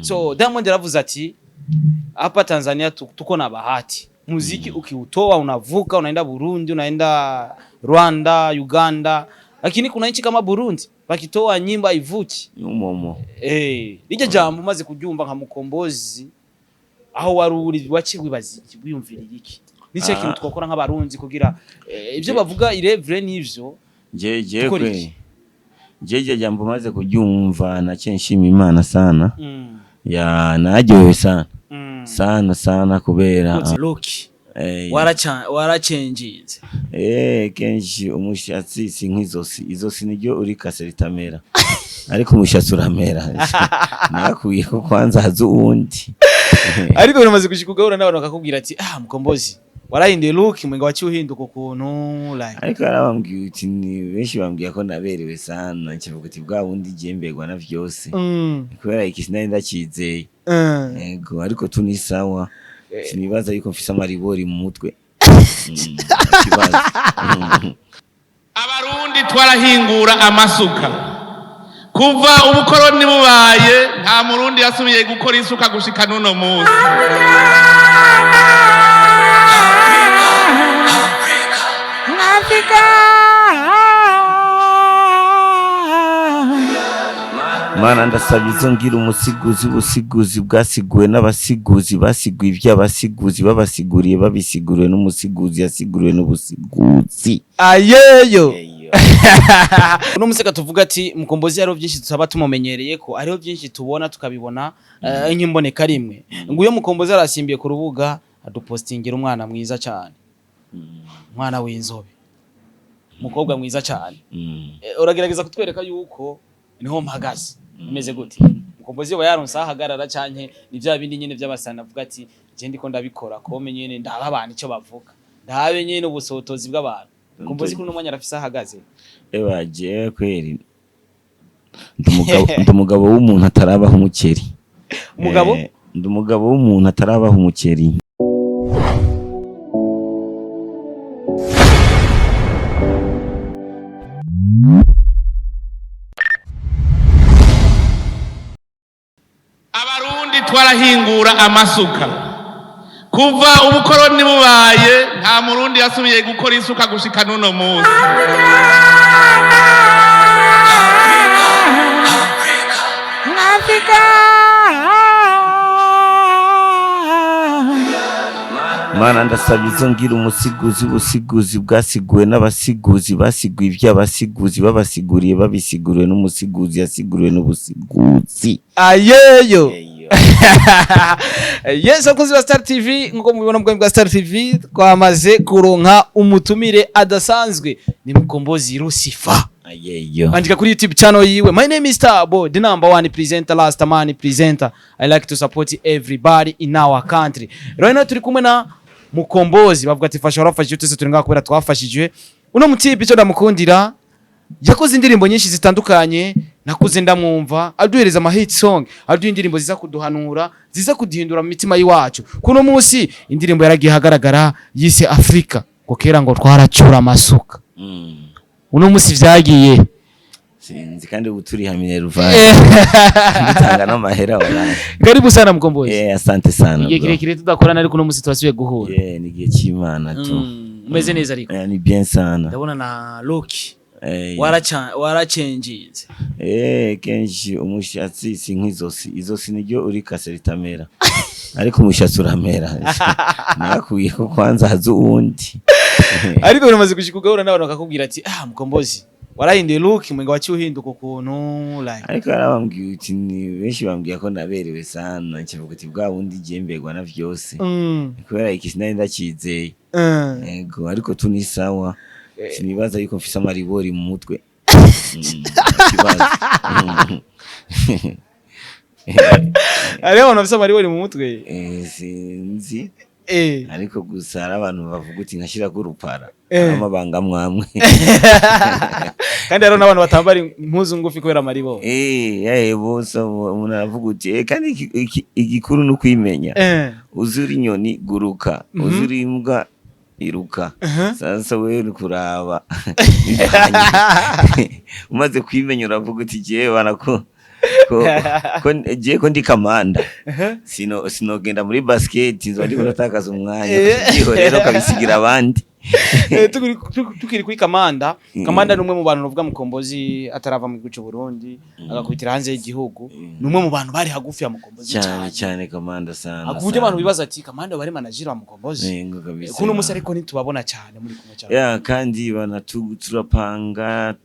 So Diamond yaravuze ati hapa Tanzania tuko na bahati, muziki ukiutoa unavuka unaenda Burundi, unaenda Rwanda, Uganda, lakini kuna nchi kama Burundi bakitoa nyimbo ivuki. Umomo. Rijya jambo umaze kuryumva nka Mukombozi, aho wari uri waciye wibaza iki, wiyumviriye iki? Nice kintu twakora nk'abarundi kugira ibyo bavuga irevre n'ivyo Je Dukora kwe iki? Je jambo maze kuryumva naciye nshima Imana sana. Ya, naryohewe sana. Sana sana kubera Uti Loki waracenjinze. Kenshi umushatsi si nk'izosi, izosi niryo urikase ritamera, ariko umushatsi uramera. Nakuye ko kwanza haza uwundi. Ariko biramaze gushika ugahura n'abantu bakakubwira ati ah, Mukombozi warahinduye look, mwenga waciye uhinduka ukuntu like? Ariko arabambwiye uti ni benshi bambwiye ko naberewe sana, nkivuga uti bwa bundi je mberwa na vyose. Kubera iki sinari ndacizeye. Ego, ariko tu ni sawa, sinibaza yuko mfise amaribori mu mutwe. Ikibazo. Abarundi twarahingura amasuka. Kuva ubukoroni bubaye, nta murundi yasubiye gukora isuka gushika n'uno munsi. Mana, ndasabye izo ngira umusiguzi, ubusiguzi bwasiguwe n'abasiguzi basiguye ivy'abasiguzi babasiguriye babisiguriwe n'umusiguzi yasiguriwe n'ubusiguzi. Ayeyo, uno munsi tuvuga ati Mukombozi hariho byinshi tutaba tumumenyereye ko hariho byinshi tubona tukabibona nk'imboneka rimwe. Ngo uyo Mukombozi arasimbiye ku rubuga adupostingira umwana mwiza cyane, umwana w'inzobe, umukobwa mwiza cyane. Uragerageza kutwereka yuko niho mpagaze bimeze gute? Mukombozi yoba yaronse aho ahagarara, canke ni vya bindi nyene vy'abasana avuga ati je ndiko ndabikora kome nyene ndaba abantu ico bavuga, ndabe nyene ubusotozi bw'abantu? Mukombozi kuri uno mwanya arafise aho ahagaze? Ewa, jewe kweri ndi umugabo w'umuntu atarabaho umuceri. Umugabo? Ndi umugabo w'umuntu atarabaho umuceri. Abarundi twarahingura amasuka. Kuva ubukoroni bubaye, nta murundi yasubiye gukora isuka gushika n'uno munsi. Mana, ndasabye izo ngira umusiguzi, ubusiguzi bwasiguwe n'abasiguzi basiguye ivy'abasiguzi babasiguriye babisiguriwe n'umusiguzi yasiguriwe n'ubusiguzi. Ayeyo, yes, abakozi ba Star TV, nkuko mubibona mu bwa Star TV twamaze kuronka umutumire adasanzwe, ni Mukombozi Lucifer. Ayeyo. Andika kuri YouTube channel yiwe. My name is Tabo, the number one presenter, last man presenter. I like to support everybody in our country. Right now turi kumwe na Mukombozi. Bavuga ati fasha warafashije, twese turi ngaha kubera twafashijwe. Uno mutipe icyo ndamukundira, yakoze indirimbo nyinshi zitandukanye, nakuze ndamwumva aduhereza ama hit song, aduha indirimbo ziza kuduhanura, ziza kuduhindura mu mitima y'iwacu. Kuno munsi indirimbo yaragiye ahagaragara yise Afrika, ngo kera ngo twaracura amasuka. Uno munsi vyagiye. Sinzi, kandi ubu turi hamwe Minerval dutanga n'amahera wallahi. Karibu sana Mkombozi. Asante sana, Igihe bro. kirekire tudakorana, ariko uno munsi turasubiye guhura. Ni igihe cy'Imana tu. Umeze neza ariko? Ni bien sana. Ndabona na Loki waracenjinze. Kenshi umushatsi si nk'izosi, izosi niryo urikase ritamera, ariko umushatsi uramera. Nakuye ko kwanza haza uwundi. Ariko biramaze gushika ugahura n'abantu bakakubwira ati ah, Mukombozi warahinduye look, mwenga waciye uhinduka ukuntu like? Ariko arabambwiye uti ni benshi bambwiye ko naberewe sana, nkivuga uti bwa bundi je mberwa na vyose. Kubera iki sinari ndacizeye. Ego, ariko tu ni sawa, sinibaza yuko mfise amaribori mu mutwe. Ikibazo. Hariho abantu bafise amaribori mu mutwe? Sinzi. Ariko gusa hari abantu bavuga uti nkashirako urupara. Amabanga amwe. Kandi hariho n'abantu batambara impuzu ngufi kubera amaribori. Bose umuntu aravuga uti kandi igikuru ni ukwimenya. Uzi uri inyoni guruka, uzi uri imbwa iruka. Sasa wewe ni kuraba. Umaze kwimenya uravuga uti jewe banako Ko je ko ndi kamanda, sinogenda muri basket, nzoba ndiko ndatakaza umwanya. Rero kabisigira abandi. Tukiri kuri Kamanda. Kamanda ni umwe mu bantu nuvuga Mukombozi atarava mu gihugu cy'u Burundi agakubitira hanze y'igihugu, ni umwe mu bantu bari hagufi ya Mukombozi. Cyane. Cyane. Cyane, Kamanda sana. Ku buryo abantu bibaza ati Kamanda bari manager wa Mukombozi. Yego kabisa. Kuno munsi ariko ntitubabona cyane muri kumwe cyane. Ya, kandi bana turapanga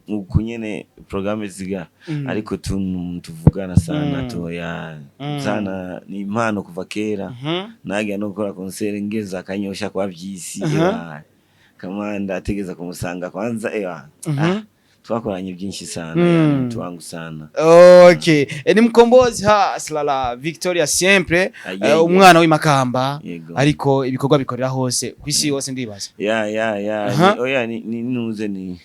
uku nyene programme ziga, ariko tuvugana sana. Toya sana, ni impano kuva kera. Nagiye no gukora concert ngeza akanyosha kwa vyisi. Ewa, Kamanda ategeza kumusanga kwanza, ewa. Ah, twakoranye byinshi sana. Yani mtu wangu sana. Okay, ni Mkombozi Hustler la Victoria Siempre. Aye, eh, umwana w'imakamba. Yego. Ariko ibikorwa bikorera hose ku isi yose ndibaza. Ya. Oya, ni nuze ni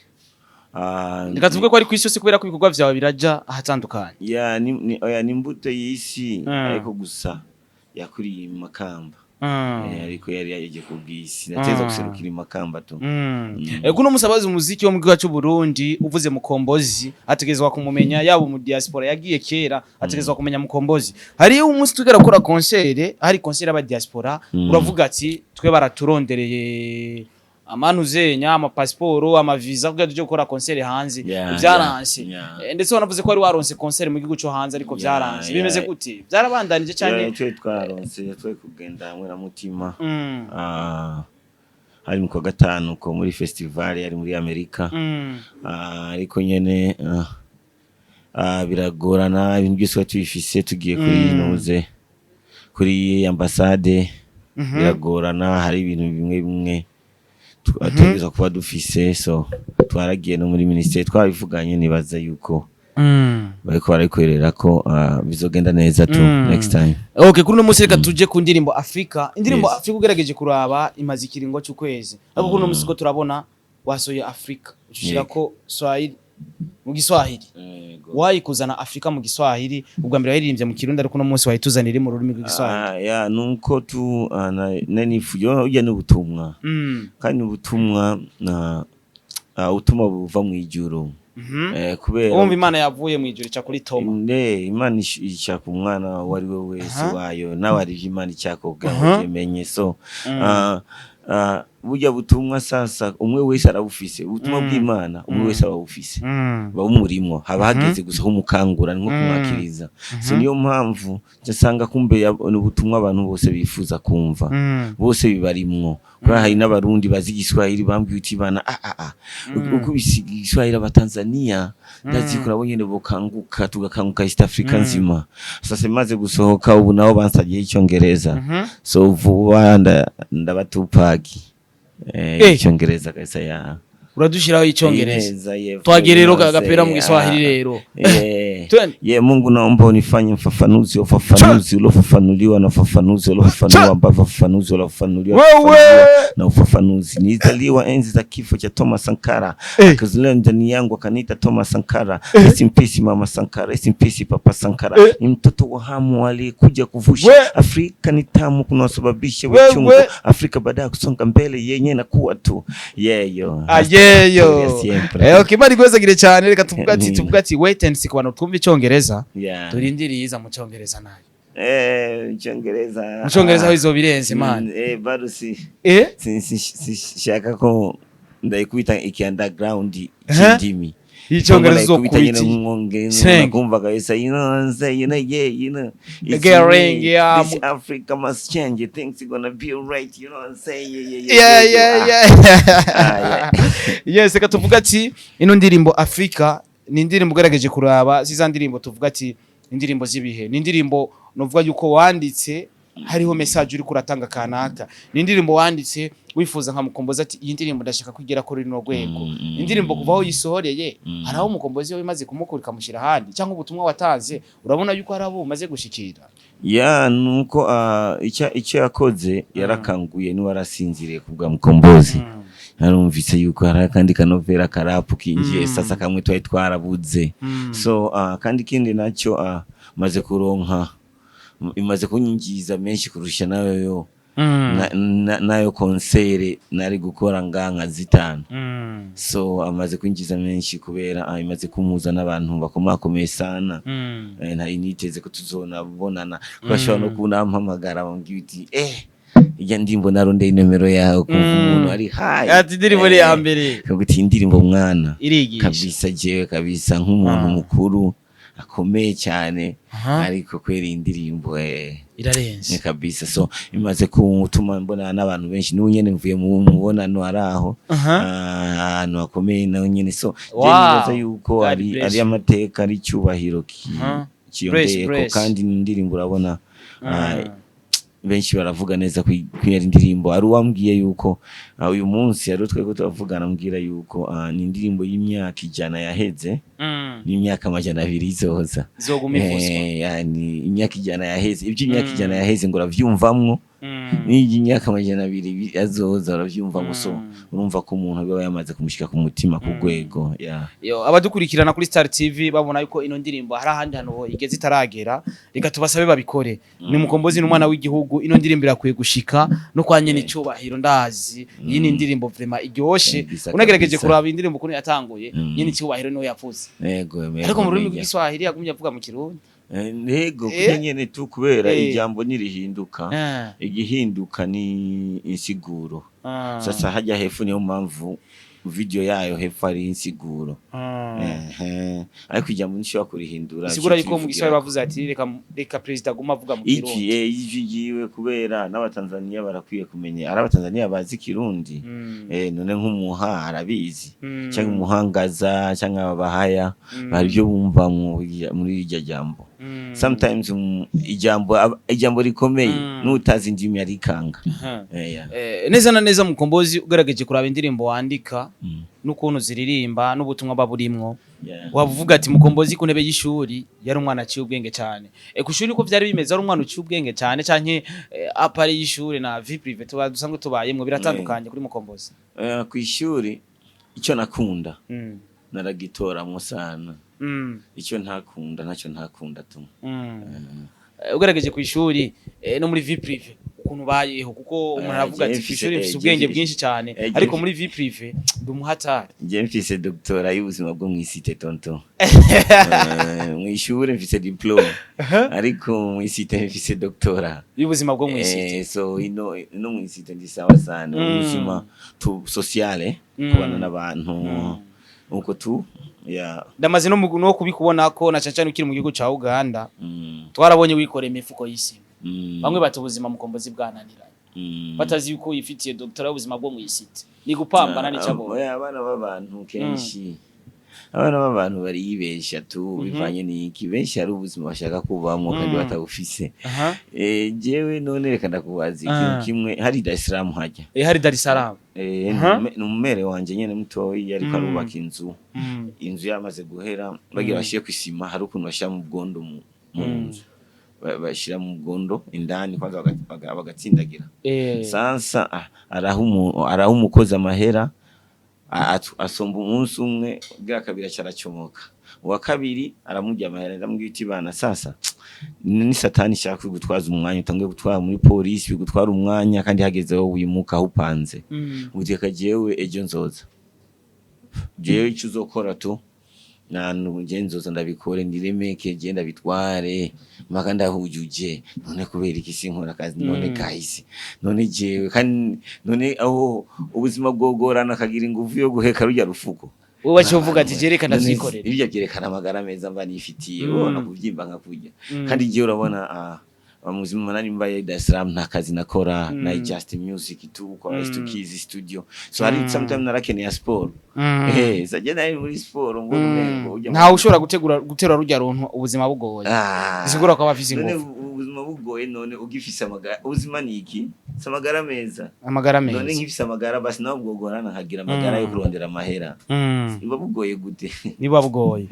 Reka tuvuge ko ari ku isi yose kubera ko ibikorwa vyawe biraja ahatandukanye. Ya, ni oya, ni imbuto y'isi, ariko gusa yakuriye i Makamba. Ariko yari yaje kubwisi nateza guserukira i Makamba tu. Kuno musabazi umuziki wo mu gihugu cy'u Burundi, uvuze Mukombozi ategerezwa kumumenya, yaba mu diaspora yagiye kera ategerezwa kumenya Mukombozi. Hari umunsi tugera gukora concert, hari concert y'aba diaspora, uravuga ati twe baraturondereye amanuzenya amapasiporo, amavisa kugira tuje gukora concert hanze, byaranse. Ndetse wanavuze ko wari waronse concert mu gihugu cyo hanze ariko byaranse. Bimeze gute? Byarabandanije cyane? Yeah, twe twaronse, twe kugenda hamwe na Mutima. Hari mu kwa gatanu ko muri festival yari muri Amerika. Ariko nyene biragorana, ibintu byose twari tubifise, tugiye kuri nuze kuri ambasade, biragorana, hari ibintu bimwe bimwe tutegerezwa kuba dufise, so twaragiye no muri minisiteri twabivuganye, nibaza yuko bariko barabikorera ko bizogenda neza tu next time. Okay, kuri uno munsi reka tuje ku ndirimbo Afrika. Indirimbo Afrika ugerageje kuraba imaze ikiringo cy'ukwezi. Ariko kuri uno munsi ko turabona wasoye Afrika, ushira ko Swahili, mu Giswahili. Wayikuzana Afrika mu Giswahili, ubwa mbere wayiririmbye mu Kirundi, ariko uno munsi wayituzanira mu rurimi rw'Igiswahili. Ya, nuko tu nanifuye ujya n'ubutumwa, kandi ubutumwa na ubutumwa buva mu ijuru. Kubera Wumva Imana yavuye mu ijuru ica kuri Toma. Ne, Imana ishaka umwana uwo ari we wese wayo, nawe ari ivyo Imana ishaka kugira ngo ubimenye. So burya butumwa sasa umwe wese arabufise, ubutumwa bw'Imana umwe wese arabufise, buba bumurimwo, haba hageze gusa kumukangura, ni nko kumwakiriza. So niyo mpamvu nsanga kumbe ni ubutumwa abantu bose bifuza kumva, bose bibarimwo, kubera hari n'Abarundi bazi Igiswahili bambwiye uti bana uko bisiga Igiswahili, Abatanzania ndazi ko nabo nyene bokanguka, tugakanguka East Africa nzima. Sasa imaze gusohoka ubu nabo bansagiye Icyongereza, so vuba ndabatupagi Icyongereza kabisa ya. Uradushiraho Icyongereza? Neza, ye, Twagiye rero neza, gapera mu Giswahili rero. Twende. Ye, Mungu naomba unifanye mfafanuzi wa ufafanuzi uliofafanuliwa na ufafanuzi uliofafanuliwa ambavyo ufafanuzi uliofafanuliwa Wewe! ufafanuliwa na ufafanuzi. Nilizaliwa enzi za kifo cha Thomas Sankara, akazaliwa ndani yangu akaniita Thomas Sankara. Rest in peace Mama Sankara, rest in peace Papa Sankara. Ni mtoto wa hamu aliyekuja kuvusha Afrika ni tamu kunasababisha Wewe! uchungu Afrika baada ya kusonga mbele yenye nakuwa tu yeyo. Ayeyo. Siempre. Okay, bari gwezagire cyane. Reka tuvuga ati wait and see ku bantu twumva Icyongereza. Turindiriye iza mu Cyongereza nayo. Icyongereza. Mu Cyongereza aho izo birenze man. Bado si si shaka ko ndayikubita iki underground cy'indimi. Icyongereza Ndayikubita nyine uzokubita mwongereza Slang. kumva kabisa, you know what I'm saying, you know, yeah, you know, it's Get me. ring, yeah. This Africa must change, things are gonna be alright, you know what I'm saying, yeah. Yeah. Ah, Yes, reka tuvuga ati ino ndirimbo Afrika ni indirimbo ugerageje kuraba si za ndirimbo tuvuga ati indirimbo z'ibihe, ni indirimbo novuga yuko wanditse hariho message uri kuratanga kanaka, ni indirimbo wanditse wifuza nka Mukombozi ati iyi ndirimbo ndashaka kugera kuri runo rwego. Indirimbo kuva aho yisohoreye, hari aho Mukombozi we imaze kumukura ikamushyira ahandi, cyangwa ubutumwa watanze urabona yuko hari abo bumaze gushikira? Ya, nuko icyo yakoze yarakanguye n'uwarasinziriye ku bwa Mukombozi. Narumvise yuko hari akandi kanovera karapu kinjiye, sasa kamwe twari twarabuze. So kandi ikindi nacyo, maze kuronka, imaze kunyinjiza menshi kurusha nayo yo. Nayo concert nari gukora nganka 5. So amaze kwinjiza menshi kubera imaze kumuza n'abantu bakomakomeye sana. Nari niteze ko tuzonabonana, ko bashobora no kunampamagara bambwira uti: "Ijya ndimbo narondeye inomero yawe," kumva umuntu ari hayi. Ati indirimbo ni ya mbere. Kaguti indirimbo mwana. Irigisha. Kabisa, jewe kabisa nk'umuntu mukuru akomeye cyane, ariko kwera iyi ndirimbo irarenze. Ni kabisa. So imaze gutuma mbona n'abantu benshi. N'ubu nyene mvuye mu mubonano ari aho ahantu hakomeye naho nyene. So je nibaza yuko God ari bless ari you. amateka, ari icyubahiro Bless, kiyongeyeko. bless. Kandi ni indirimbo urabona, benshi baravuga neza ko iyo ari indirimbo. Ari uwambwiye yuko uyu munsi ari twari ko turavugana, ambwira yuko ni indirimbo y'imyaka 100 yaheze n'imyaka 200 izoza. Izoguma ivuzwa. Yani imyaka 100 yaheze, ibyo imyaka 100 yaheze ngo uravyumvamwo, n'igi imyaka 200 azoza uravyumvamwo. So urumva ko umuntu aba yamaze kumushika ku mutima ku rwego ya Yo, abadukurikirana kuri Star TV babona yuko ino ndirimbo hari ahandi hantu igeze itaragera, reka tubasabe babikore. Ni Mukombozi, n'umwana w'igihugu. Ino ndirimbo irakwiye gushika no kwa nyene icyubahiro. Ndazi iyi ni indirimbo vraiment iryoshe. Kabisa, Unagerageje kabisa. kuraba indirimbo ukuntu yatanguye, nyene icyubahiro niwe yavuze. Yego. Ariko mu rurimi Meja. rw'Igiswahili yagumye avuga mu Kirundi. Ntego kuko nyene tu kubera ijambo nirihinduka, igihinduka ni insiguro. Sasa hajya hepfo, niyo mpamvu video yayo hepfo ari insiguro. Ehe. Ariko ijambo ntishobora kurihindura. Isigura ico yuko mu tubivugira. Giswahili bavuze ati reka reka perezida aguma avuga mu Iki Kirundi. Ijwi ryiwe, kubera n'Abatanzaniya barakwiye kumenya, ari Abatanzaniya bazi Kirundi. None nk'umuha arabizi, cyangwa umuhangaza, cyangwa abahaya, hari ibyo bumva muri iryo jambo. Sometimes ijambo rikomeye n'utazi indimi arikanga. Yeah. Neza na neza, Mukombozi, ugerageje kuraba indirimbo wandika n'ukuntu ziririmba n'ubutumwa buba burimwo, wavuga ati Mukombozi ku ntebe y'ishuri yari umwana aciye ubwenge cyane. Ku ishuri uko vyari bimeze, ari umwana uciye ubwenge cyane, canke à part y'ishuri na vie privée tuba dusanzwe tubayemwo biratandukanye kuri Mukombozi? Ku ishuri icyo nakunda naragitoramwo sana. Icyo ntakunda ntacyo ntakunda tu. Ugerageje ku ishuri no muri vie privée ukuntu bayeho, kuko umuntu aravuga ati ku ishuri mfise ubwenge bwinshi cyane, ariko muri vie privée ndi umuhatari. Njye mfise doctorat y'ubuzima bwo mw'isite, tonton. Mw'ishure mfise diplôme, ariko mw'isite mfise doctorat y'ubuzima bwo mw'isite. So ino mw'isite ndi sawa sana. Ubuzima tu sociale, kubana n'abantu uko tu ya. Ndamaze no kubikubona ko na cyane cyane ukiri mu gihugu ca Uganda, twarabonye wikoreye imifuko y'isima. Bamwe bati ubuzima Mukombozi bwananiranye, batazi yuko yifitiye doctorat y'ubuzima bwo mw'isite, ni gupambana n'icabonye. Oya, abana b'abantu, kenshi abana b'abantu bariyibesha tu bivanye n'iki. Benshi hari ubuzima bashaka kubamwo kandi batabufise. Jewe none reka ndakubaza ikintu kimwe. Hari Dar es Salaam hajya. Hari Dar es Salaam. Ni umumere wanje nyene mutoyi, ariko arubaka inzu. Inzu yamaze guhera, bagira bashyire ku isima. Hari ukuntu bashyira mu bwondo mu nzu, bashyira mu bwondo indani kwanza bagatsindagira. Sasa araha umukozi amahera, asomba umunsi umwe, bwa kabiri acaracomoka. Uwa kabiri aramurya amahera. Ndamubwira uti: "Bana, sasa ni satani ishaka gutwaza umwanya, utangiye gutwara muri polisi, bigutwara umwanya, kandi hageze aho wimuka aho upanze. Uteka jewe ejo nzoza, jewe icyo uzokora tu nantu nje nzoza ndabikore, ndiremeke je ndabitware mpaka ndahujuje. None kubera iki sinkora akazi none kahise none jewe kandi none aho ubuzima bwogorana akagira ingufu yo guheka rujya rufuko?" Wowe waciye uvuga ati je reka None ndavyikorera. Ibyo byerekana amagara meza mba nifitiye. Ubona kubyimba nka kurya. Kandi igihe urabona mu buzima nari mbaye Dar es Salaam, nta kazi nakora, na just music tu kwa tukizi studio. So hari sometimes narakeneye sport. Sajye nari muri sport ngo umengo ujya Ntawe ushobora gutegura guterura rujya runtu ubuzima bugoye. Bisigura ko aba afise None ingufu. ubuzima bugoye, none ugifise amagara, ubuzima ni iki? Si amagara meza? Amagara None meza. nkifise amagara, basi nawe bwogorana nkagira amagara yo kurondera amahera, biba bugoye gute? Niba bugoye.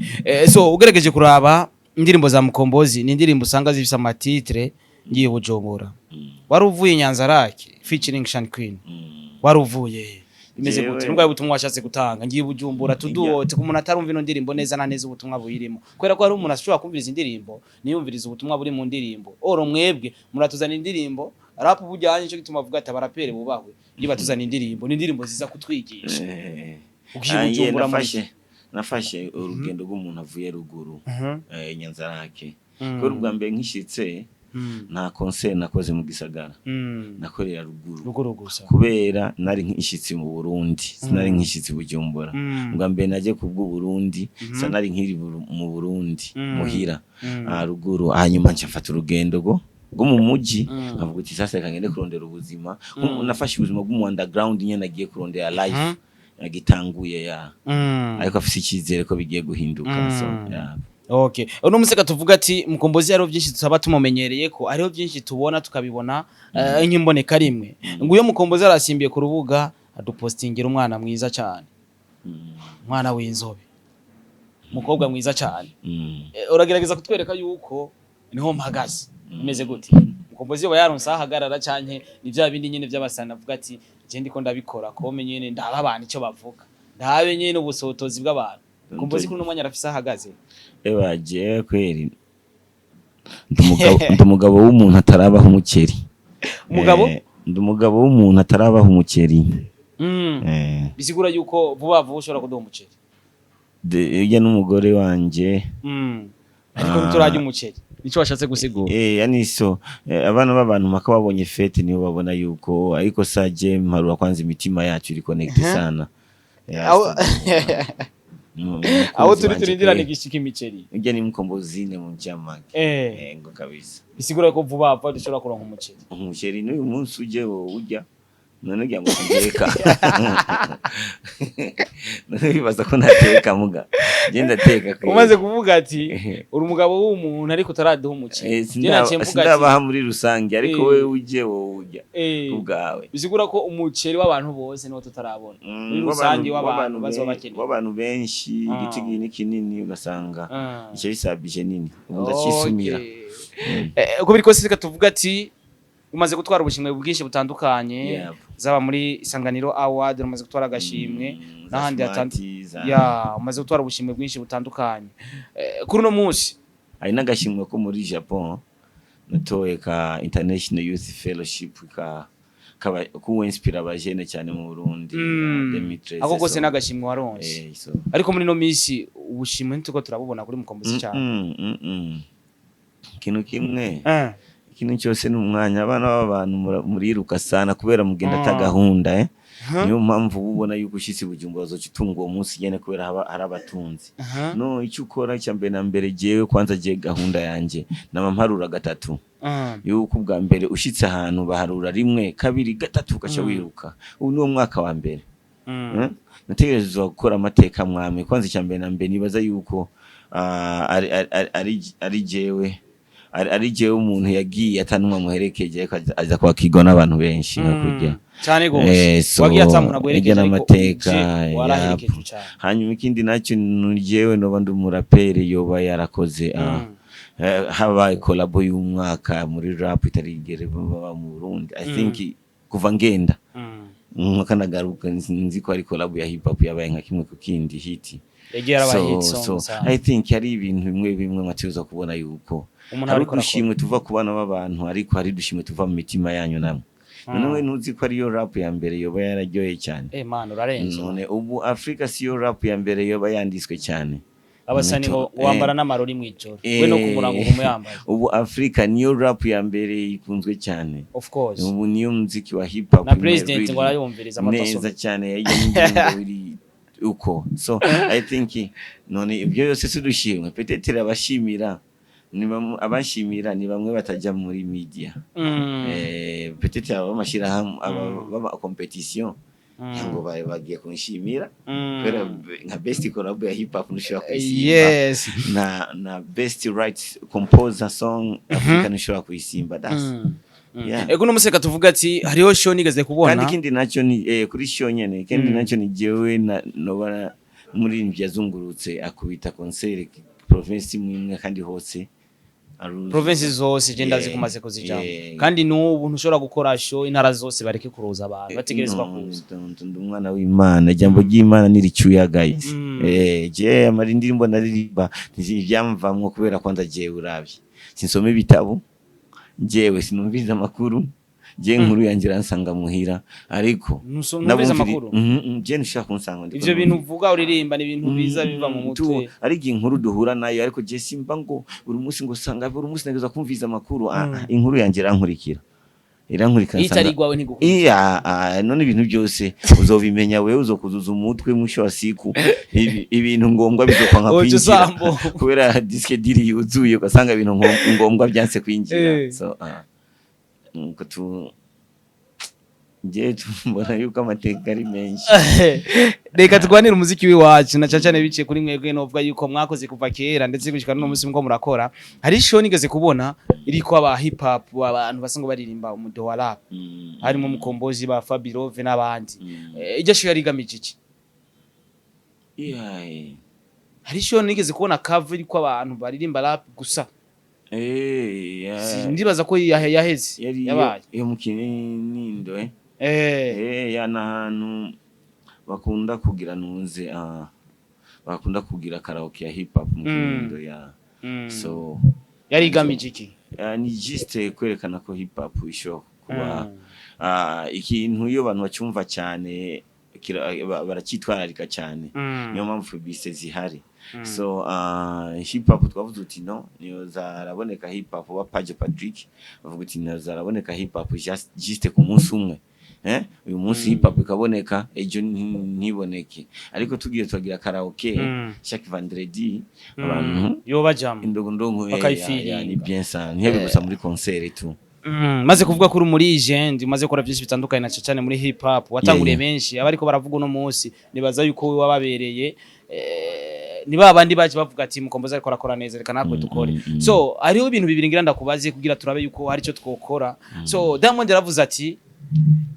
So ugerageje kuraba indirimbo za Mukombozi, ni indirimbo usanga zifise ama titre: "Ngiye Bujumbura", "Wari uvuye Nyanzarake" featuring Shan Queen. Wari uvuye he? Bimeze gute? Nubwo ubutumwa washatse gutanga "Ngiye Bujumbura" tuduwote ku muntu atarumva ino ndirimbo neza na neza ubutumwa buyirimo, kubera ko hari umuntu ashobora kumviriza indirimbo ntiyumvirize ubutumwa buri mu ndirimbo. Oro mwebwe muratuzana indirimbo. Rap bujyanye cyo gituma avuga ati abaraperi bubahwe, iyo batuzana indirimbo, ni indirimbo ziza kutwigisha. Ugiye Bujumbura muri Nafashe urugendo rw'umuntu avuye ruguru, Nyanzarake, kubera ubwa mbere nkishitse nta concert nakoze mu gisagara, nakorera ruguru. Ruguru gusa. Kubera nari nkishitse mu Burundi, sinari nkishitse i Bujumbura. Ubwa mbere naje kubwo Burundi, sinari nkiri mu Burundi, muhira, ruguru. Hanyuma nca mfata urugendo rwo mu muji, nkavuga uti sasa reka ngende kurondera ubuzima. Nafashe ubuzima bw'umu underground nyene, nagiye kurondera life yagitanguye ya, ariko afise icyizere ko bigiye guhinduka, so yeah. Okay. Uno museka tuvuga ati Mukombozi hariho byinshi tutaba tumumenyereye ko, hariho byinshi tubona tukabibona nk'imboneka rimwe. Ngo iyo Mukombozi arasimbiye ku rubuga, adupostingira umwana mwiza cyane. Umwana w'inzobe. Umukobwa mwiza cyane. Uragerageza kutwereka yuko niho mpagaze. Imeze gute? Mukombozi yoba yaronse aho ahagarara, canke ni vya bindi nyene by'abasana avuga ati je ndiko ndabikora kome nyene, ndaba abantu icyo bavuga. Ndabe nyene ubusotozi bw'abantu. Mukombozi kuri uno mwanya arafise aho ahagaze. Ewa, jewe kweri ndi umugabo w'umuntu atarabaho umuceri. Umugabo? Ndi umugabo w'umuntu atarabaho umuceri. Bisigura yuko vuba vuba ushobora kuduha umuceri. Urya n'umugore wanje. Ariko ntiturarya umuceri, nico washatse gusigura. Yani so abana b'abantu mpaka babonye fête niho babona yuko, ariko saje mparura kwanza imitima yacu iri connect sana. Aho turi turindirana igishika imiceri. Urya ni mkombozine mu ncamake. Ngo kabisa. Bisigura ko vuba vuba dushobora kuronka umuceri. Umuceri n'uyu munsi uje wowe urya, none ugira ngo nteka? None bibaza ko ntateka? Muga je ndateka kweri. Umaze kuvuga ati uri umugabo w'umuntu ariko utaraduha umuceri. Je naciye mvuga ati Sindabaha muri rusange, ariko wewe uje wowe urya ubwawe. Bisigura ko umuceri w'abantu bose niwo tutarabona, muri rusange w'abantu bazoba bakeneye. W'abantu benshi. Igiti ni kinini, ugasanga icyo bisabije nini, ubu ndacisumira. Uko biri kose, reka tuvuga ati umaze gutwara ubushimwe bwinshi butandukanye, zaba muri Isanganiro Award umaze gutwara agashimwe, Za n'ahandi Smart, hatandukanye ya umaze gutwara ubushimwe bwinshi butandukanye. Kuri uno munsi Hari n'agashimwe ko muri Japon natoye ka International Youth Fellowship ka kaba kuwinspira abajene cyane mu Burundi, 2013. Ako kose n'agashimwe waronse. So. Ariko muri no minsi ubushimwe ntituko turabubona kuri Mukombozi cyane. Ikintu kimwe, ikintu cyose ni umwanya. Abana b'abantu muriruka sana kubera mugenda ata gahunda. Niyo mpamvu uba ubona yuko ushitse i Bujumbura uzoca utunga uwo munsi nyene, kubera haba hari abatunzi. No icyo ukora icya mbere na mbere, jewe kwanza je gahunda yanje nama mparura gatatu, yuko ubwa mbere ushitse ahantu baharura rimwe, kabiri, gatatu, ugaca wiruka. Ubu niwo mwaka wa mbere. Nategerezwa gukora amateka mwamwe. Kwanza icya mbere na mbere, nibaza yuko ari jewe umuntu yagiye atanumwe amuherekeje, ariko aza kwakirwa n'abantu benshi nka kurya. Cyane gose. So, wagiye atamuntu aguherekeje, hirya ariko n'amateka, uje waraherekejwe cyane. Hanyuma ikindi nacyo ni jewe noba ndi umuraperi yoba yarakoze habaye collabo y'umwaka muri rap itarigere baba mu Burundi, I think, kuva ngenda nka nagaruka nzi ko ari collabo ya hip hop yabaye nka kimwe ku kindi hit. Yagiye arabaye So, hit song so sana. I think hari ibintu bimwe bimwe mwatuza kubona yuko Umuntu hari ariko arakora. udushimwe tuva ku bana b'abantu, ariko hari udushimwe tuva mu mitima yanyu namwe. None we ntuzi ko ariyo rap ya mbere yoba yararyoheye cyane? Man, urarenze. None ubu Afrika siyo rap ya mbere yoba yanditswe cyane? Abasani ngo wambara n'amarori mw'ijoro, we no kumurango ugume yambaye. Ubu Afrika niyo rap ya mbere ikunzwe cyane. Of course. Ubu niyo muziki wa hip hop Na president ngo arayumviriza neza amataso. cyane, yajya n'indirimbo iri uko. So I think none ibyo byose si udushimwe? Peut-être abashimira ni bamwe, abashimira ni bamwe batajya muri media. Peut-être aba b'amashyirahamwe, aba b'ama competition, ngo bari bagiye kunshimira kubera nka best collab ya hip hop ntushobora kuyisimba, na best right composer song Africa ntushobora kuyisimba. That's yeah. Ego, no museka tuvuga ati hariho show nigeze kubona. Kandi ikindi nacyo ni kuri show nyene, ikindi nacyo ni jewe na noba umuririmbyi yazungurutse akubita concert province imwe imwe kandi hose aruzuza. Province zose je ndazi kumaze kuzijamo. Kandi n'ubu ntushobora gukora show intara zose bareke kuruza, abantu bategerezwa No, kuza. Ndi umwana w'Imana, ijambo ry'Imana niricyuya, guys. Je amara indirimbo naririmba ivyamvamwo, kubera kwanza jewe uravye sinsoma ibitabo, jewe sinumviriza amakuru. Je inkuru yanjye iransanga muhira, ariko Numvise amakuru. Je ntushaka kunsanga ndiko Ivyo bintu uvuga, uririmba, ni ibintu biza biva mu mutwe. Ari igihe inkuru duhura nayo, ariko je simba ngo buri munsi ngo sanga buri munsi nageza kumviza amakuru. Ah, inkuru yanjye irankurikira Iyo itari igwawe ntigukurikira. Iya, none ibintu byose uzobimenya wewe, uzokuzuza umutwe, mwisho wa siku ibintu ngombwa bizokwanka Woca kwinjira usambo. kubera disque dur yuzuye, ugasanga ibintu ngombwa byanse kwinjira. So nuko tu nje tumbona yuko amateka ari menshi. Reka turwanire umuziki w'iwacu, na cyane cyane biciye kuri mwebwe. Novuga yuko mwakoze kuva kera, ndetse gushika n'uno munsi muko murakora. Hari show nigeze kubona iriko aba hip hop, abantu basanzwe baririmba umudo wa rap, harimo Mukombozi, ba Fabirove n'abandi. Iryo show yari igamije iki? Yeah. Hari show nigeze kubona cover iriko abantu baririmba rap gusa. Yeah. Ndibaza ko yaheze Yari yabaye. Yo mu Kinindo, eh. Ya n'ahantu bakunda kugira nunze, bakunda kugira karaoke ya hip hop mu Kinindo, ya. So Yari igamije iki? Ni juste kwerekana ko hip hop ishobora kuba ikintu iyo abantu bacyumva cyane baracyitwararika cyane. Niyo mpamvu publicité zihari. So hip hop twavuze uti no niyo zaraboneka hip hop wa Page Patrick bavuga uti niyo zaraboneka hip hop juste ku munsi umwe, uyu munsi hip hop ikaboneka, ejo ntiboneke, ariko tugiye turagira karaoke chaque vendredi, abantu yoba jam indogondongo Bakayifiringa. Ya, ni bien ça, ntihebe gusa muri concert tu. Maze kuvuga ko uri muri legend, umaze gukora byinshi bitandukanye, na cyane muri hip hop watanguriye benshi. Abariko baravuga uno munsi, nibaza yuko wowe wababereye, ni ba bandi baje bavuga ati Mukombozi ariko arakora neza, reka natwe dukore. So hariho ibintu bibiri ngira ndakubaze kugira turabe yuko hari icyo twokora. So Diamond yaravuze ati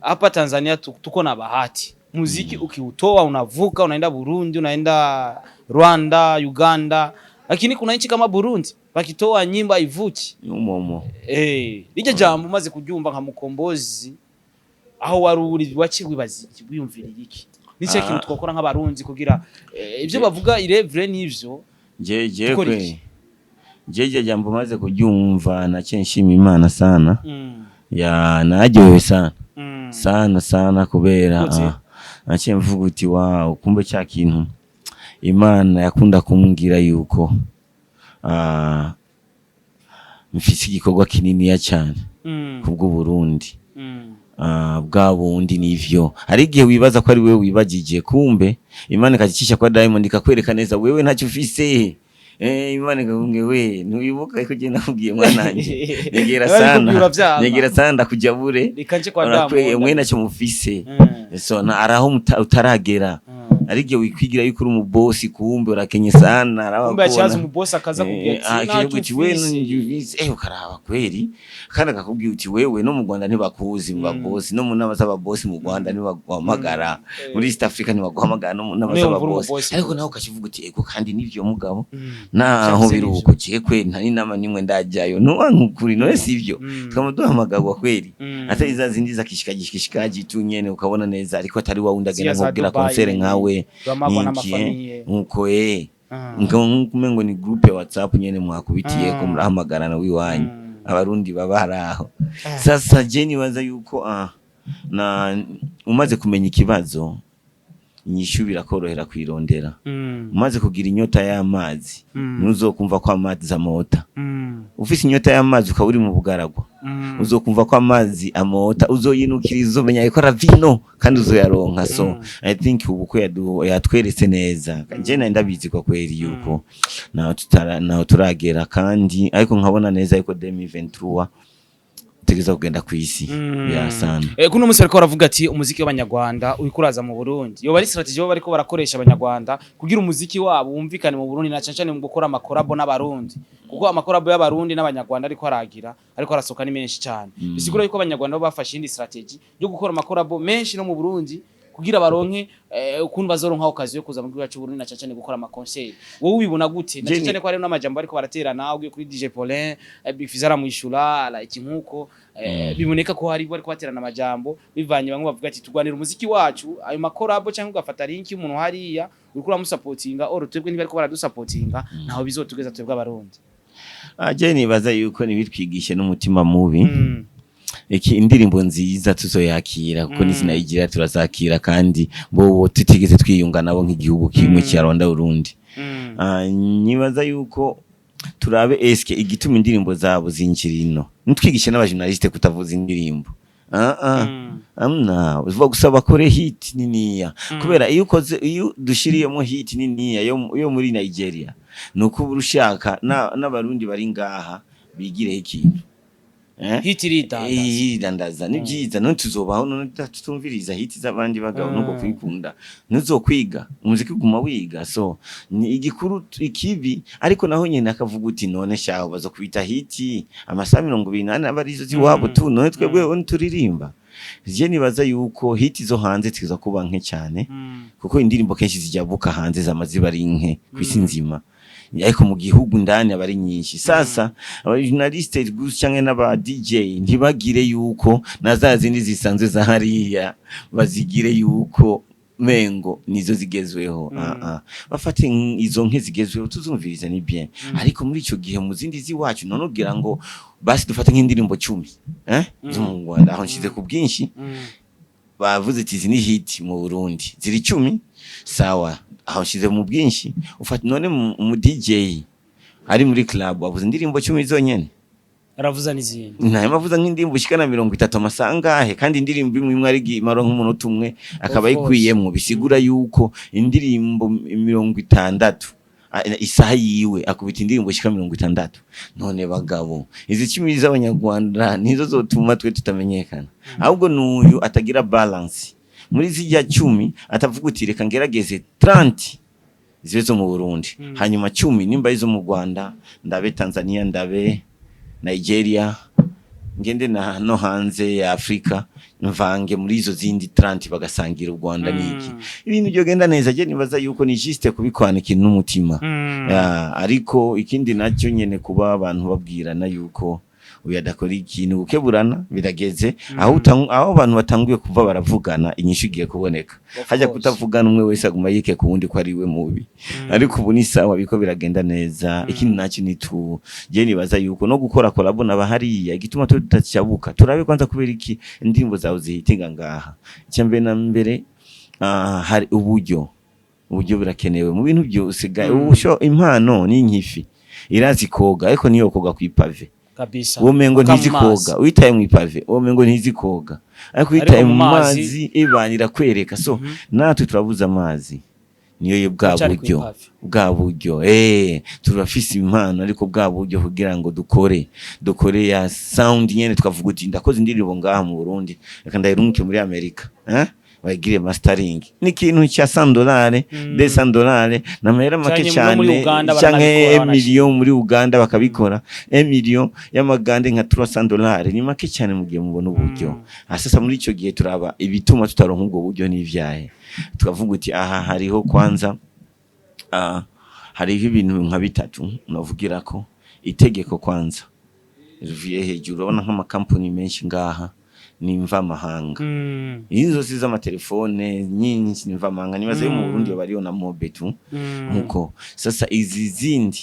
hapa Tanzania tuko na bahati, muziki ukiutoa unavuka, unaenda Burundi, unaenda Rwanda, Uganda, lakini kuna nchi kama Burundi bakitoa nyimbo haivuki. Umomo. Rirya jambo umaze kuryumva nka Mukombozi, aho wari uri waciye wibaza iki, wiyumviriye iki? Ni cyo kintu twakora nk'abarundi kugira ibyo bavuga irevure n'ivyo je Dukora kwe iki? je jambo maze kuryumva naciye nshima Imana sana. Ya, naryohewe sana sana sana kubera Gute? Naciye mvuga uti wow, kumbe cya kintu Imana yakunda kumbwira yuko mfise igikorwa kininiya cyane kubwo Burundi. Bwa bundi nivyo, hari igihe wibaza ko ari wewe wibagije, kumbe Imana ikagicisha kwa Diamond ikakwereka neza wewe ntacyo ufise. Imana ikakubwira we ntiwibuka ko je nakubwiye mwananje nyegera Bari sana kubwira vyama. Nyegera sana ndakujabure. Reka nje kwa Urakwiye, Diamond. mwe ntacyo mufise. So na araho utaragera. Ari igihe wikwigira yuko uri umubosi, kumbe urakenye sana, araba Kumbe yaciye aza kubona. umubosi akaza kubwira ati Akakubwira uti we ntacyo ufise. ufise, ukaraba kweri, kandi akakubwira uti wewe no mu Rwanda ntibakuzi mu babosi, no mu nama z'ababosi mu Rwanda ntibaguhamagara, muri East Africa ntibaguhamagara no mu nama Niyo mvura z'ababosi. umubosi. Ariko nawe ukakivuga uti ego, kandi nivyo mugabo, naho Vyose biri nivyo. uko je kweri nta n'inama nimwe ndajyayo, ntuwankukuri none sivyo? Tukaba duhamagarwa kweri, atari za zindi za kishikajishikaji tu nyene ukabona neza, ariko atari wa wundi agenda Ziriya za nkubwira Dubai concert nyene, nkawe duhamagwa niki, n'amafamiye. nkuko nkumengo ni groupe ya WhatsApp nyene mwakubitiyeko, murahamagarana wiwanyu. Abarundi baba hari aho. Sasa je nibaza yuko na umaze kumenya ikibazo, inyishu birakorohera kwirondera. Umaze kugira inyota y'amazi, ntuzokumva ko amazi amota. Ufise inyota y'amazi ukaba uri mu bugaragwa, uzokumva ko amazi amota, uzoyinukiriza, uzomenya yuko aravino kandi uzoyaronka. So I think ubu ko yatweretse neza, je nari ndabizi kwa kweri yuko naho tutara naho turagera, kandi ariko nkabona neza yuko 2023 tegeza kugenda kwisi ya sana. Kuno munsi bariko baravuga ati umuziki w'abanyarwanda uriko uraza mu Burundi. Yoba ari strategy bo bariko barakoresha abanyarwanda kugira umuziki wabo wumvikane mu Burundi, na cane cane mu gukora amakorabo n'abarundi, kuko amakorabo y'abarundi n'abanyarwanda ariko aragira, ariko arasoka ni menshi cyane. Bisigura yuko abanyarwanda bo bafashe indi strategy yo gukora amakorabo menshi no mu Burundi kugira baronke ukuntu bazoronka occasion yo kuza mu gihugu cy'u Burundi, na cane cane gukora ama concert. Wowe ubibona gute, na cane cane ko hariho n'amajambo ariko baraterana, ugiye kuri DJ Paulin, Big Fizzo aramwishura like nkuko biboneka ko hari bariko baterana amajambo bivanye, bamwe bavuga ati turwanira umuziki wacu, ayo makorabo cyangwa ugafata link y'umuntu hariya uriko uramusapotinga, or twebwe ntibariko baradusapotinga, ntaho bizotugeza twebwe abarundi. Je nibaza yuko ntibitwigishe n'umutima mubi. Iki indirimbo nziza tuzoyakira, kuko nisinayigira turazakira, kandi bo tutigeze twiyunga nabo nk'igihugu kimwe cya Rwanda, Burundi. Nibaza yuko turabe eske igituma indirimbo zabo zinjira ino, nitwigishe n'abajournaliste kutavuza indirimbo. Amna uvuga gusa bakore hit niniya, kubera iyo ukoze, iyo dushiriyemo hit niniya yo muri Nigeria, nuko uba ushaka n'abarundi bari ngaha bigireho ikintu, eh? Hit iridandaza. Iridandaza, ni byiza. None tuzobaho none tutumviriza hit z'abandi bagabo? Nuko kwikunda ntuzokwiga umuziki, uguma wiga. So ni igikuru ikibi, ariko naho nyene akavuga uti: "None shaho bazokwita hit amasaha 24 aba arizo ziwabo tu, none twebwe turirimba?" Je nibaza yuko hit zo hanze tuza kuba nke cyane, kuko indirimbo kenshi zijabuka hanze zama ziba ari nke kw'isi nzima, ariko mu gihugu ndani aba ari nyinshi. Sasa aba journaliste gusa canke n'aba DJ ntibagire yuko na za zindi zisanzwe za hariya bazigire yuko mengo nizo zigezweho. Bafate izo nke zigezweho tuzumviriza, ni bien, ariko muri ico gihe mu zindi ziwacu none ugira ngo basi dufate nk'indirimbo 10 zo mu Rwanda, aho nshize ku bwinshi, bavuze ati izi ni hit mu Burundi ziri 10, sawa, aho nshize mu bwinshi. Ufata none mu DJ ari muri club avuze indirimbo 10 zonyene? Aravuza n'izindi. Ntayo mavuza nk'indirimbo ishika na 30 amasaha angahe, kandi indirimbo imwe imwe ari imara nk'umunota umwe akaba Of course. ayikwiyemwo. Bisigura yuko indirimbo 60, isaha yiwe akubita indirimbo ishika 60. None bagabo, izi 10 z'abanyarwanda nizo zotuma twe tutamenyekana? Ahubwo n'uyu atagira balance muri zirya 10, atavuga uti: "Reka ngerageze 30 zibe zo mu Burundi, hanyuma 10 nimba izo mu Rwanda, ndabe Tanzania, ndabe Nigeria, ngende na no hanze ya Afrika, mvange muri izo zindi 30, bagasangira u Rwanda niki, ibintu byogenda neza." Je nibaza yuko ni juste kubikwana ikintu n'umutima. Ya, ariko ikindi nacyo nyene, kuba abantu babwirana yuko uyu adakora ikintu, gukeburana birageze aho abantu batanguye kuva baravugana, inyishu igiye kuboneka. Of Hajya course. kutavugana, umwe wese aguma yike ku wundi ko ari we mubi, ariko ubu ni sawa, biko biragenda neza. Ikindi nacyo ni tu je nibaza yuko no gukora collabo na hariya, igituma tudacabuka, turabe kwanza kubera iki indirimbo zawe zihitinga ngaha. Icya mbere na mbere, hari uburyo burakenewe mu bintu byose. Impano ni nkifi, irazi koga, ariko niyo koga kw'ipave. Kabisa. Uwo mengo Uka mu ntizi mazi. koga. Witaye mu ipave, uwo mengo ntizi koga, ariko witaye mu mu mazi, mazi ibanira kwereka. So natwe turabuze amazi, niyo yo bwa Turacyari buryo. kw'ipave. Bwa buryo, turafise impano, ariko bwa buryo kugira ngo dukore ya sound nyene, tukavuga uti: "Ndakoze indirimbo ngaha mu Burundi, reka ndayirunguke muri Amerika, bayigire mastering." Ni ikintu cya $100, $200, ni amahera make Canke no cyane. muri Uganda Canke baranabikora, banashima. million muri Uganda bakabikora, 1 million y'amagande nka $300 ni make cyane mu gihe mubona uburyo. Sasa muri ico gihe turaba ibituma tutaronka ubwo buryo n'ivyahe, tukavuga uti aha hariho kwanza, hariho ibintu nka bitatu navugira ko itegeko kwanza rivuye hejuru. Urabona nk'amakampani menshi ngaha ni mvamahanga. Izi zose z'amatelefone nyinshi ni mvamahanga, nibaza yo mu Burundi bariyo na Mobetu. Nkuko sasa izi zindi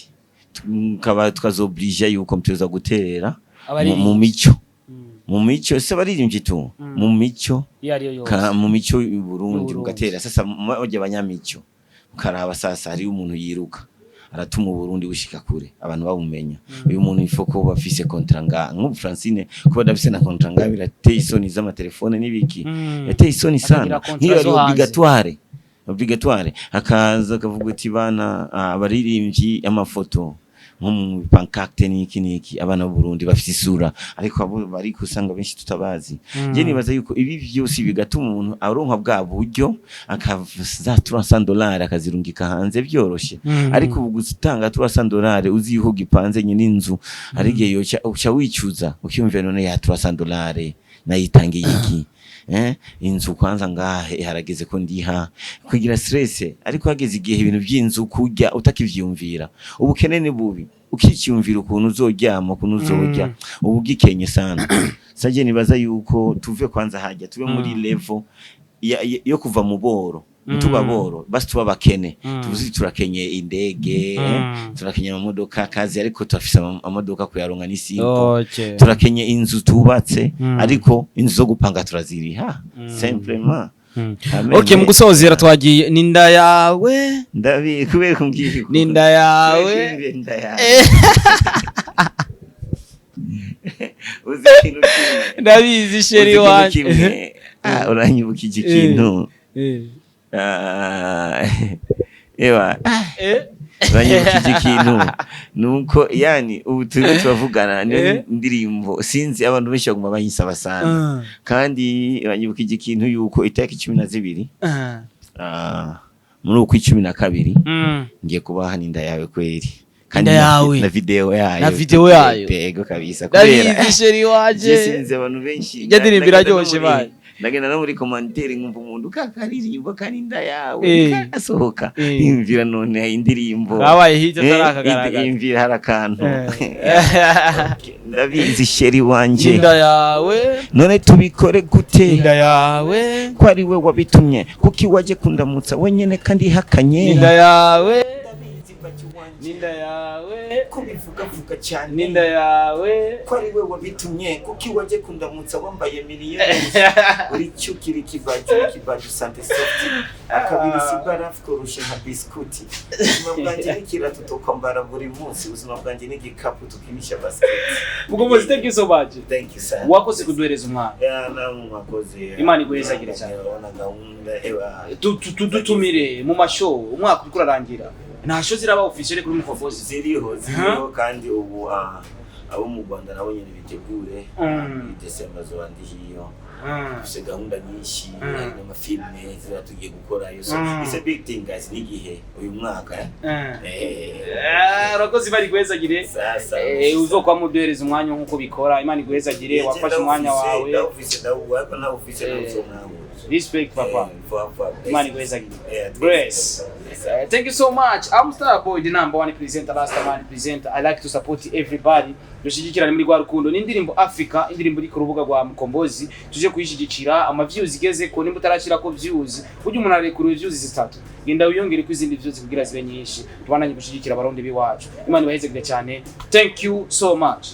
tukaba tukazoblija yuko mtuza guterera Abaririmbyi. mu mico, mu mico se abaririmbyi tu, mu mico Iyo ariyo yose. Mu mico y'u Burundi. Y'Uburundi. Mugatera sasa mujya abanyamico, mukaraba sasa hariyo umuntu yiruka aratuma Uburundi bushika kure, abantu babumenya. Uyu muntu ifo ko bafise contrat nga nk'ubu Francine, kuba adafise na contrat nga birateye isoni, z'amatelefone n'ibiki. Yateye isoni Akagira sana. contrat Nk'iyo ari zo hanze. Obligatoire, akaza akavuga ati: "Bana, abaririmbyi, amafoto nko mu pancarte niki niki, abana b'u Burundi bafite isura," ariko abo bari kusanga benshi tutabazi. Je nibaza yuko ibi byose bigatuma umuntu aronka bwa buryo, akaza $300 akazirungika hanze byoroshe. Ariko ubu gutanga $300 uzi yuko gipanze nyine inzu, hari igihe yoca uca wicuza, ukiyumvira: "None ya $300 nayitangiye iki? Inzu kwanza ngahe harageze ko ndiha." Kugira stress, ariko hageze igihe ibintu by'inzu kurya utakivyumvira, ubukene ni bubi, ukiciyumvira ukuntu uzoryama, ukuntu uzorya, ubu gikenye sana. Saje nibaza yuko tuve kwanza hajya tube muri level yo kuva mu boro. Ntituba boro, basi tuba bakene. Tuvuze turakenye indege, turakenye amamodoka kazi, ariko turafise amamodoka, kuyaronka ni simple. Turakenye inzu tubatse, ariko inzu zo gupanga turaziriha simplement. Amen. Okay, mu gusozera twagiye ninda yawe. Ndabi kubera kumbwiye. Ninda yawe. Kubera inda yawe. Uzi ikintu kimwe? Ndabizi, Uzi chéri ikintu wanje. kimwe? Ah, uranyibukije ikintu. Ah, ewa, uranyibukije ikintu, nuko yani ubu turiko turavugana, niyo ndirimbo sinzi abantu benshi baguma bayinsaba sana. Kandi uranyibukije ikintu yuko itariki 12 muri uku 12 ngiye kubaha n'inda yawe kweri, kandi Inda yawe. na video yayo. Na video yayo. Yego kabisa, kubera Ndabizi, chéri je wanje. sinzi abantu benshi. Ijya ndirimbo ndagenda no iraryoshe, baye. Ndagenda no muri commentaire nkumva umuntu kakaririmbo kaninda yawe karasohoka. Imvira none indirimbo Kabaye hit atarakagaragara. Imvira hari akantu. Okay, ndabizi, chéri wanje. Inda yawe. None tubikore gute? Inda yawe. Ko ari we wabitumye, kuki waje kundamutsa wenyene kandi hakanye? Inda yawe, ninda yawe. Ko bivugavuga cyane. Ninda yawe. Ko ari we wabitumye, kuki waje kundamutsa wambaye miliyoni? Uri cyukiri kibaju kibaju sante soft akabiri si barafu koroshe nka biscuit. Ubuzima bwanjye n'ikirato tukwambara buri munsi, ubuzima bwanjye n'igikapu tukinisha basket. Mukombozi, thank you so much. Thank you, sir. Wakoze kuduhereza umwana. Ya, namwe mwakoze. Imana iguhezagire cyane. Urabona gahunda ewa. Dutumire mu ma show, umwaka uriko urarangira, nta show ziraba officiel kuri Mukombozi? Ziriho, ziriho, kandi ubu abo mu Rwanda nabo nyene bitegure. Desemba zoba ndi hiyo. Dufise gahunda nyinshi. Hari n'amafilme ziba tugiye gukorayo, so it's a big thing, guys, n'igihe uyu mwaka. Eh, urakoze, Imana iguhezagire. Sasa. Uzokwa muduhereza umwanya nk'uko bikora. Imana iguhezagire, wafashe umwanya wawe. Ndawufise, ndawuha, ariko ntawufise nawuzomwabura. Respect, papa. Imana iguhezagire. Grace. Thank you so much. I'm Star Boy, the number one presenter, last man presenter. I like to support everybody. Dushyigikirane muri rwa rukundo. Ni indirimbo Africa, indirimbo iri ku rubuga rwa Mukombozi. Tuje kuyishyigikira, ama views igeze ko nimba utarashyira ko views, burya umuntu arekura views zitatu. Genda wiyongere ko izindi views kugira zibe nyinshi. Tubandanye gushyigikira Abarundi biwacu. Imana ibahezagire cyane. Thank you so much.